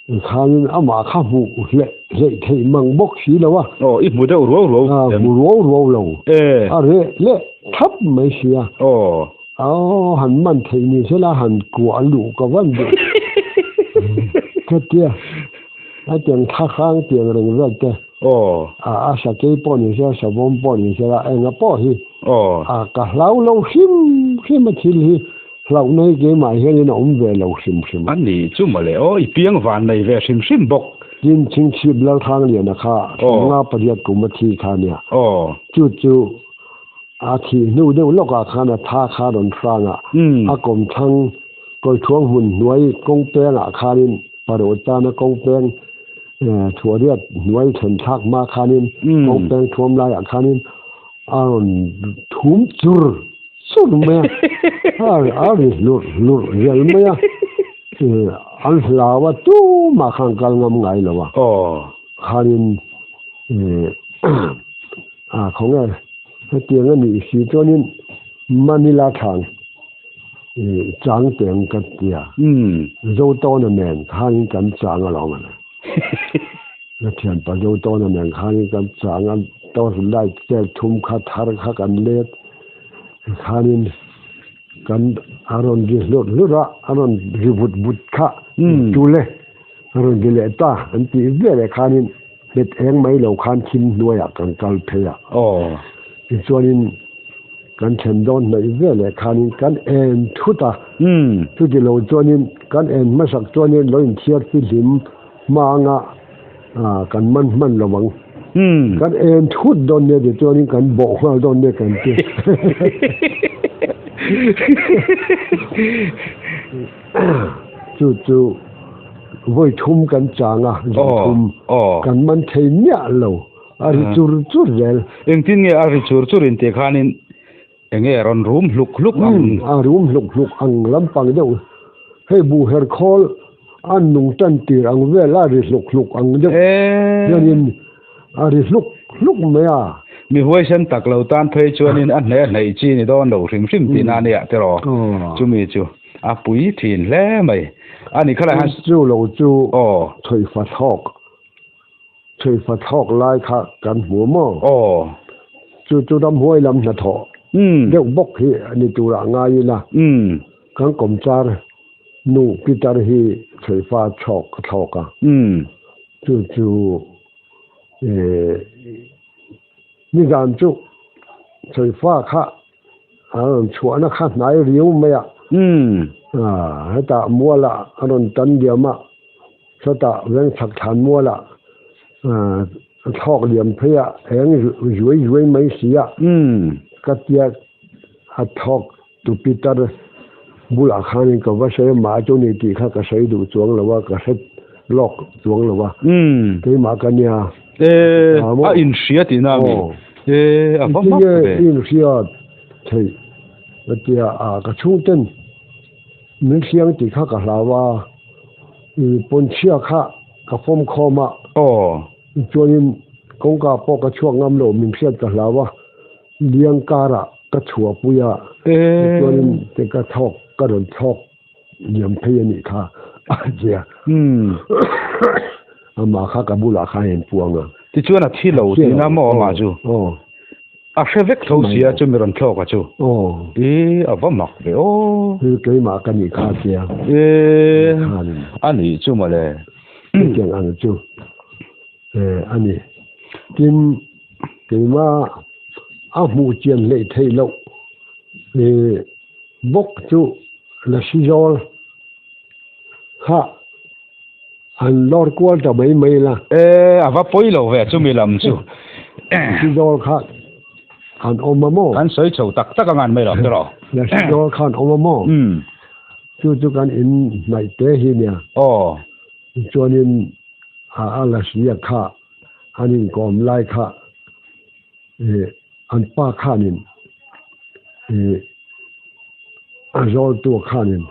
tikhanin amah kha hmuh hleh hleih theih mang bawk si lo a. Aw, i hmu deuh ruau ruau. A hmu ruau ruau lo. A reh leh thap mai si a. Aw. Aw, han man theih ni sela han kuah luh ka van duh. Ka tia, a tiang thla hrang tiang reng vel te. Aw. A a sakei pawh ni sela, savawm pawh ni sela, enga pawh hi. Aw. A ka hlau lo hrim hrim a thil hi, hlauhna hi keimah hianin a awm ve lo hrim hrim a. A nih chu mawle aw, i piang van nei ve hrim hrim bawk. Tin, Chhingchhip Lalthangliana kha 58 kum a thi kha nia. Aw. Chu chu A thih hnu deuh lawkah khan a tha kha rawn hrang a, a kawmthlang Kawithuang hmun hnuai kawng pengah khanin Parawh tana kawng peng Thuahriat hnuai thlen thlak hma khanin kawng peng thuam laiah khanin a rawn thum chur chur mai a, a ri hlurh hlurh zel mai a, an hlau a tumah khan kal ngam ngai lo a, khanin a khawnge. Hetiang a nih si chuanin Manila thlan chang teng ka ti a, Zotawna nen khanin kan chang alawm a ni. Ka thianpa Zotawna nen khanin kan chang a, torch light vel thum kha thar kha kan let khanin kan a rawn ri hlurh hlurh a, a rawn ri vut vut kha tul e, a rawn ri leh ta an tih veleh khanin Hmet eng mai lo khan thim hnuaiah kan kal phei a. Tichuanin kan then dawn hnaih veleh khanin kan en thut a. Chuti lo chuanin kan en hmasak chuanin lo inthiar fihlim hma anga kan man hman lo ang. Kan en thut dawn nia tichuanin kan bawh nghal dawn nia kan ti. Chu chu vawi thum kan chang a, zan thum kan man thei miah lo. A ri chur chur zel. Engtin nge a ri chur chur in tih khanin enge rawn rum hluk hluk ang? A rum hluk hluk ang lampang deuh. Hei buh her khawl a nung tan tir ang vel a ri hluk hluk ang deuh hianin a ri hluk hluk mai a. Mi huaisen tak lo tan phei chuanin a hneh hnaih chi ni dawn lo hrim hrim tihna a nia tiraw? Chumi chu a pui thin hle mai. A ni khalai han. Chu lo chu chhawifa thlawk Chhuifa thlawk lai kha kan hmu maw? Aw. Chu chu ramhuai lam hnathawh deuh bawk hi a ni turah ngai ila. Kan kawmchar nu Peter hi chhuifa chhawk a thlawk a. Chu chu nizan chu chhuifa kha a rawn chhuahna kha hnai riau mai a. Hetah mualah a rawn tan diam a. Chutah vengchhak thlan mualah thlawk liam phei a eng zuai zuai mai si a, ka tia a thlawk tu Peter bulah khanin ka va sawi a, mah chu ni tih kha ka sawi duh chuang lo a, ka hre lawk chuang lo a, keimah ka nia. E, a inhria tihna a mi? E, a va mak ve. Engtin nge i inhriat theih? Ka tia a, ka chhungten Min hliang tih kha ka hlau a, i pawnchhia kha ka fawm khawm a. Aw. Chuanin kawngka pawh ka chhuak ngam lo, min hriat ka hlau a, liang karah ka chhuahpui a, chuanin te ka thlawk, ka rawn thlawk liam phei a nih kha a tia. Amah kha ka bulah khan a inpuang a. Tichuan a thi lo tihna maw amah chu? Aw. A hre vek tho sia chu mi rawn thlawk a chu. I a va mak ve aw. Hi keimah ka nih kha sia. E a nih chu mawle. Hetiang ang chu e a ni. Tin keimah a hmuh chian hleih theih loh e bawk chu lasi zawl kha An lawr kual ta mai mai la. E, a va pawi lo ve chumi lam chu. Sizawl kha an awm a maw? Kan sawi chho tak tak anga an mai lo tawh. La Sizawl kha an awm a maw? Chu chu kan in hnaih te hi nia. Aw. Chuanin a a la hria kha an inkawm lai kha an pa khanin a zawltu khanin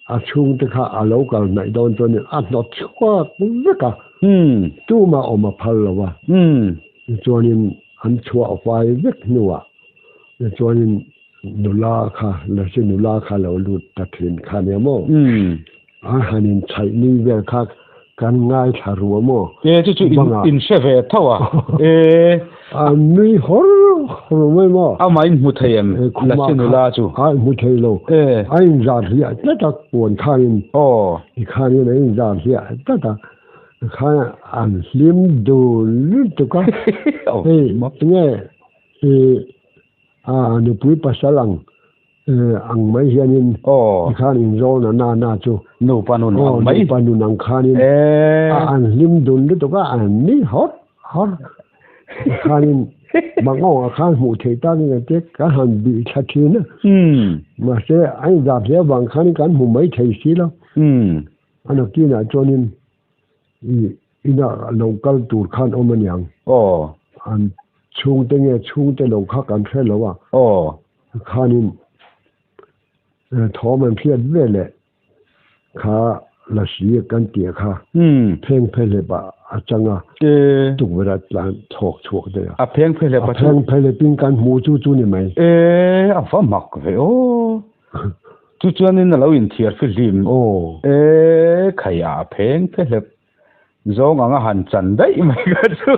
a chhungte kha a lo kal hnaih dawn chuanin a hnawt chhuak vek a, tumah awm a phal lo a, tichuanin an chhuah fai vek hnuah tichuanin nula kha Lasi nula kha lo lut ta thin kha nia maw? A han inchhaih ni vel kha kan ngaithla ru a maw? E chu chu in hre ve tho a. E. A nui hawr hawr mai maw? Amah in hmu thei em Lasi nula chu? A hmu thei lo. E. A inzar hliah tlat a puan khanin. Aw. Tikhanin a inzar hliah tlat a. Tikhan an hlim dun lutuk a. Hei tinge i a nupui pasal ang ang mai hianin tikhan inzawn a na na chu nupa nun ang mai nupa nun ang khanin a an hlim dun lutuk a an ni hawr hawr tikhanin mangawng ah khan hmuh theih takin kan tia kan han bih thla thin a mahse a inzah hle avang khanin kan hmu mai thei si lo a nakinah chuanin I inah lo kal tur khan awm aniang. Aw. An chhungte nge chhungte lo kha kan hre lo a. Aw. Khanin thawm an hriat ve leh kha lasi kan tih kha pheng phehlep ah a chang a. E. Tukverh a tlan chhawk chhuak daih a. A pheng phehlep a chu. A pheng phehlep in kan hmuh chu chu ni mai. E a va mak ve aw. Chu chuanin a lo inthiar fihlim. Aw. E, khai a pheng phe hlep zawng anga han chan daih mai kha chu.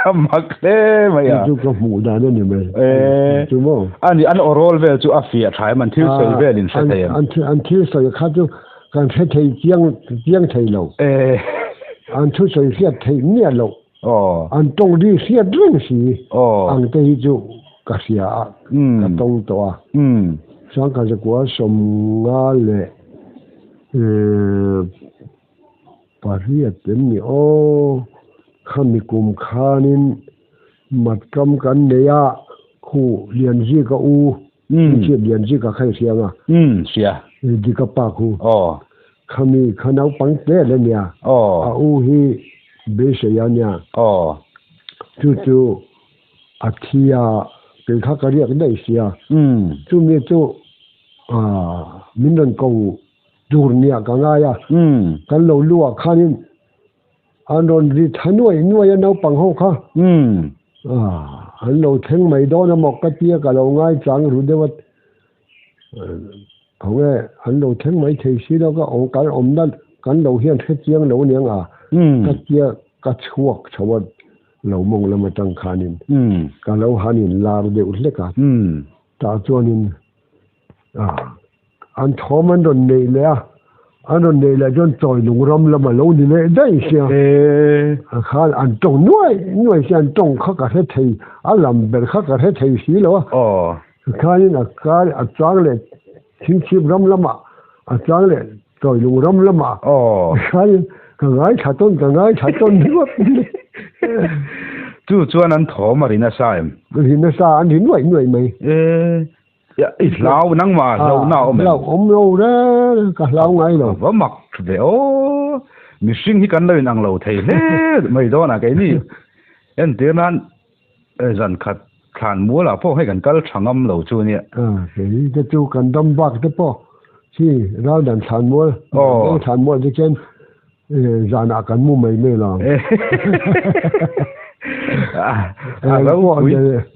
A mak hle mai a. Chu ka hmuh dan a ni mai. E, chu maw? Ani an awrawl vel chu a fiah tha em an thil sawi vel in hre thei em? An thil sawi kha chu kan hre thei chiang chiang thei lo. E. An thu sawi hriat theih miah loh. Aw. An tawng ri hriat reng si. Aw. Ang te hi chu ka hria a, ka tawng tawh a. Sangkhat zakua sawmnga leh pariat em ni aw, khami kum khanin matkam kan nei a, khu Lianzika u, Chief Lianzika kha i hria ang a? Hria. Dika pa khu. Aw. Khami kha naupang tel a nia. Aw. A u hi. Beisei a nia. Aw. Chu chu a thi a, kei kha ka riak daih sia. Chumi chu min rawn ko tur nia ka ngai a. Kan lo lu ah khanin an rawn ri tha nuai nuai a naupang ho kha. An lo thleng mai dawn a maw ka tia ka lo ngai chang ru deuh a. Khaw nge an lo thleng mai thei si lo ka awm kan awmna kan lo hian hre chiang lo aniang a ka tia ka chhuak chho a lo mawng lam atang khanin ka lo han in lar deuh hlek a tah chuanin an thawm an rawn neih leh a an rawn neih leh chuan chawi lung ram lam a lo ni leh daih sia khan an tawng nuai nuai sia an tawng kha ka hre thei a lam ber kha ka hre thei si lo a. Tikhanin a kar a chang leh Chhingchhip ram lamah, a chang leh Chawilung ram lamah tikhanin ka ngaithla tawn ka ngaithla tawn ringawt mai. Chu chuan an thawm a ri nasa em? Ri nasa, an ri nuaih nuaih mai. E, i hlau nangmah hlauhna a awm em? Hlauh awm lo reng, ka hlau ngai lo. Va mak ve aw, mihring hi kan lo inang lo thei hle mai dawn a keini entir nan Zan khat thlan mualah pawh hei kan kal tha ngam lo chu ania. Kei te chu kan dam bak te pawh khi ral dan thlan mual, dang thlan mual te khian zanah kan mu mai mai lo.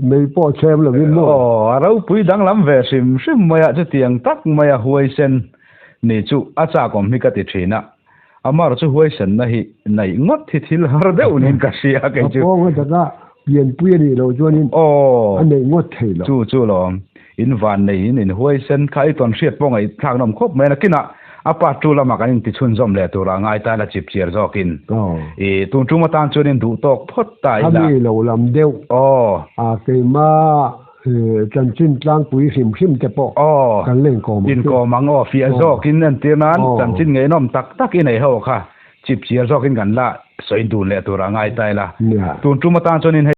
Mei pawh chhem lovin maw. Aw, a ropui danglam ve hrim hrim mai a, chutiang tak maia huaisen ni chu a chakawm hi ka ti thin a. Amar chu huaisenna hi naih ngawt hi thil har deuh niin ka hria kei chu. A pawng a taka pianpui a nih loh chuanin a neih ngawt thei lo. Chu chu lawm. In van neiin in huaisen kha i tawn hriat pawh ngaihthlak nawm khawp mai a. Nakinah a part tu lamah kan intichhun zawm leh turah ngai tan a chip chiar zawkin i tun tum atan chuan in duh tawk phawt ta ila. Khami lo lam deuh. A keimah Chanchin tlangpui hrim hrim te pawh kan la inkawm ang chu. Inkawm ang aw, fiah zawkin entir nan chanchin ngeihnawm tak tak i nei ho kha chip chiar zawkin kan la sawi dun leh tur a ngai ta ila. Tun tum atan chuanin hei.